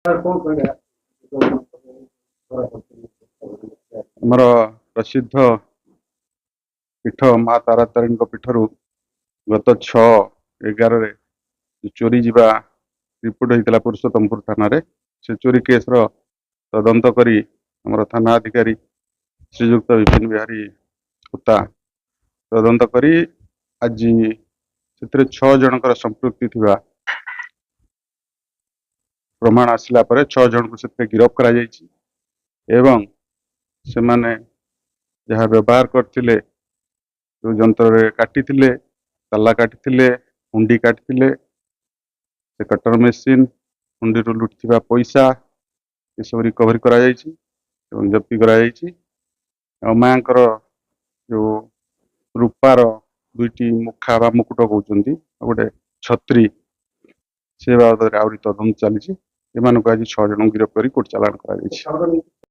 କଣ କହିବେ? ଆମର ପ୍ରସିଦ୍ଧ ପୀଠ ମା ତାରାତାରିଣୀଙ୍କ ପୀଠରୁ ଗତ 6/11ରେ ଚୋରି ଯିବା ରିପୋର୍ଟ ହେଇଥିଲା ପୁରୁଷୋତ୍ତମପୁର ଥାନାରେ, ସେ ଚୋରି କେସ୍ର ତଦନ୍ତ କରି ଆମର ଥାନା ଅଧିକାରୀ ଶ୍ରୀଯୁକ୍ତ ବିପିନ ବିହାରୀ ହୋତା ତଦନ୍ତ କରି ଆଜି ସେଥିରେ 6 ଜଣଙ୍କର ସମ୍ପୃକ୍ତି ଥିବା ପ୍ରମାଣ ଆସିଲା ପରେ 6 ଜଣଙ୍କୁ ସେଥିରେ ଗିରଫ କରାଯାଇଛି ଏବଂ ସେମାନେ ଯାହା ବ୍ୟବହାର କରିଥିଲେ, ଯେଉଁ ଯନ୍ତ୍ରରେ କାଟିଥିଲେ, ତାଲା କାଟିଥିଲେ, ହୁଣ୍ଡି କାଟିଥିଲେ, ସେ କଟର ମେସିନ୍, ହୁଣ୍ଡିରୁ ଲୁଟିଥିବା ପଇସା, ଏସବୁ ରିକଭରି କରାଯାଇଛି ଏବଂ ଜପ୍ତି କରାଯାଇଛି। ଆଉ ମାଙ୍କର ଯେଉଁ ରୂପାର ଦୁଇଟି ମୁଖା ବା ମୁକୁଟ କହୁଛନ୍ତି ଆଉ ଗୋଟେ ଛତ୍ରୀ, ସେ ବାବଦରେ ଆହୁରି ତଦନ୍ତ ଚାଲିଛି। ଏମାନଙ୍କୁ ଆଜି 6 ଜଣଙ୍କୁ ଗିରଫ କରି କୋର୍ଟ ଚାଲାଣ କରାଯାଇଛି।